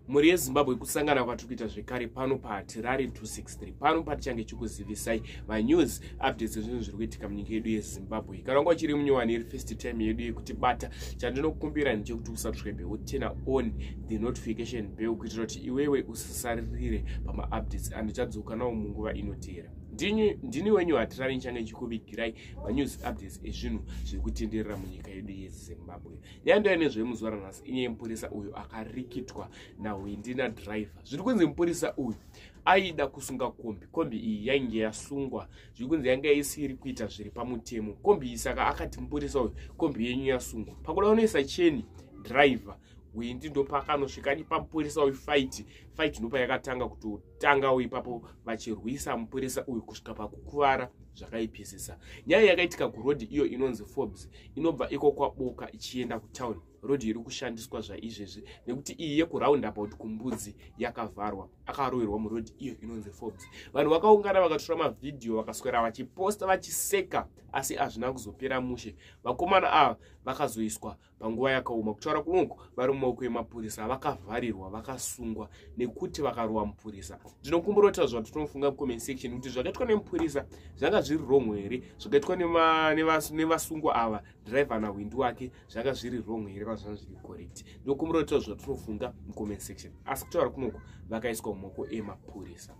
Mhuri yeZimbabwe, kusangana kwatiri kuita zvekare pano paHatirari 263, pano patichange chikuzivisai manews updates ezvinhu zviri kuitika munyika yedu yeZimbabwe. Kana wanga uchiri munyowani, iri first time yedu yekutibata, chandinokumbira ndechekuti usubscribe, woturn on the notification bell kuitira kuti iwewe usasaririre pamaupdates andichadzoka nawo munguva inoteera. Ndini wenyu Hatirari, nichange chikuvigirai manews updates ezvinhu zviri kutenderera munyika yedu yeZimbabwe. Nyaya ndoya nezvemuzuva ranhasi inyaya yemupurisa uyu akarikitwa nahwindi nadhiraivha. Zviri kunzi mupurisa uyu aida kusunga kombi. Kombi iyi yainge yasungwa, zviri kunzi yanga isiri kuita zviri pamutemo kombi iyi. Saka akati mupurisa uyu, "Kombi yenyu yasungwa." Pakuda unoisa cheni, dhiraivha hwindi ndopakanosvika achipa mupurisa uyu fight. Fight ndopa yakatanga kutotangawo ipapo, vachirwisa mupurisa uyu kusvika pakukuvara zvakaipisisa. Nyaya yakaitika kurodhi iyo inonzi Forbes, inobva iko kwaBoka ichienda kutown. Rodhi iri kushandiswa zvaizvezvi nekuti iyi yekuroundabout kuMbudzi yakavharwa. Akaroverwa murodhi iyo inonzi Forbes. Vanhu vakaungana, vakatora mavhidhiyo, vakaswera vachiposta, vachiseka, asi hazvina kuzopera mushe. Vakomana ava vakazoiswa panguva yakaoma. Kutaura kunoku vari mumaoko emapurisa, vakavharirwa, vakasungwa nekuti vakarova mupurisa. Ndinokumbira kutaura zvatinofunga mucomment section kuti zvakaitwa nemupurisa zvanga zviri wrong here? Zvakaitwa nevasungwa ava, dhiraivha nahwindi wake, zvanga zviri wrong here kana zvanga zviri correct? Ndinokumbira kutaura zvatinofunga mucomment section. Asi kutaura kunoku vakaiswa mumaoko emapurisa.